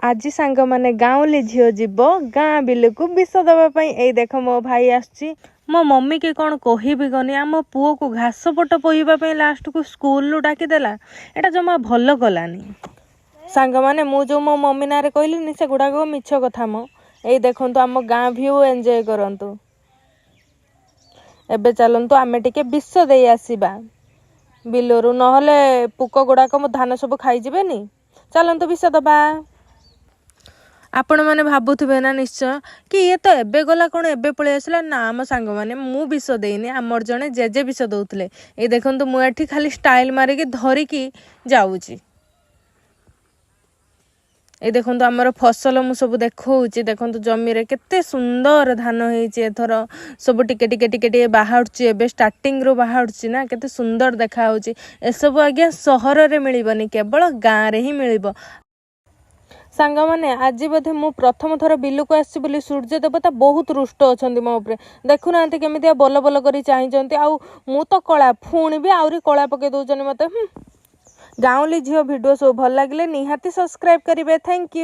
ଆଜି ସାଙ୍ଗମାନେ, ଗାଉଁଲି ଝିଅ ଯିବ ଗାଁ ବିଲକୁ ବିଷ ଦେବା ପାଇଁ। ଏଇ ଦେଖ, ମୋ ଭାଇ ଆସୁଛି। ମୋ ମମିକି କ'ଣ କହିବି କନି, ଆମ ପୁଅକୁ ଘାସ ପଟ ପୋହିବା ପାଇଁ ଲାଷ୍ଟକୁ ସ୍କୁଲରୁ ଡାକିଦେଲା। ଏଇଟା ଜମା ଭଲ କଲାନି। ସାଙ୍ଗମାନେ, ମୁଁ ଯେଉଁ ମୋ ମମି ନାଁରେ କହିଲିନି, ସେଗୁଡ଼ାକ ମିଛ କଥା ମ। ଏଇ ଦେଖନ୍ତୁ, ଆମ ଗାଁ ଭ୍ୟୁ ଏନ୍ଜୟ କରନ୍ତୁ। ଏବେ ଚାଲନ୍ତୁ, ଆମେ ଟିକେ ବିଷ ଦେଇ ଆସିବା ବିଲରୁ, ନହେଲେ ପୋକ ଗୁଡ଼ାକ ମୋ ଧାନ ସବୁ ଖାଇଯିବେନି। ଚାଲନ୍ତୁ, ବିଷ ଦବା। ଆପଣମାନେ ଭାବୁଥିବେ ନା ନିଶ୍ଚୟ କି ଇଏ ତ ଏବେ ଗଲା, କ'ଣ ଏବେ ପଳେଇ ଆସିଲା? ନା ଆମ ସାଙ୍ଗମାନେ, ମୁଁ ବିଷ ଦେଇନି, ଆମର ଜଣେ ଜେଜେ ବିଷ ଦଉଥିଲେ। ଏଇ ଦେଖନ୍ତୁ, ମୁଁ ଏଠି ଖାଲି ଷ୍ଟାଇଲ ମାରିକି ଧରିକି ଯାଉଛି। ଏଇ ଦେଖନ୍ତୁ, ଆମର ଫସଲ ମୁଁ ସବୁ ଦେଖଉଛି। ଦେଖନ୍ତୁ, ଜମିରେ କେତେ ସୁନ୍ଦର ଧାନ ହେଇଛି ଏଥର। ସବୁ ଟିକେ ଟିକେ ଟିକେ ଟିକେ ବାହାରୁଛି, ଏବେ ଷ୍ଟାର୍ଟିଂରୁ ବାହାରୁଛି ନା, କେତେ ସୁନ୍ଦର ଦେଖାଯାଉଛି। ଏସବୁ ଆଜ୍ଞା ସହରରେ ମିଳିବନି, କେବଳ ଗାଁରେ ହିଁ ମିଳିବ। ସାଙ୍ଗମାନେ, ଆଜି ବୋଧେ ମୁଁ ପ୍ରଥମ ଥର ବିଲକୁ ଆସିଛି ବୋଲି ସୂର୍ଯ୍ୟ ଦେବତା ବହୁତ ରୁଷ୍ଟ ଅଛନ୍ତି ମୋ ଉପରେ। ଦେଖୁନାହାନ୍ତି, କେମିତିଆ ବଲ ବଲ କରି ଚାହିଁଛନ୍ତି। ଆଉ ମୁଁ ତ କଳା, ପୁଣି ବି ଆହୁରି କଳା ପକେଇ ଦଉଛନ୍ତି ମତେ। ଗାଉଁଲି ଝିଅ ଭିଡ଼ିଓ ସବୁ ଭଲ ଲାଗିଲେ ନିହାତି ସବସ୍କ୍ରାଇବ୍ କରିବେ। Thank you.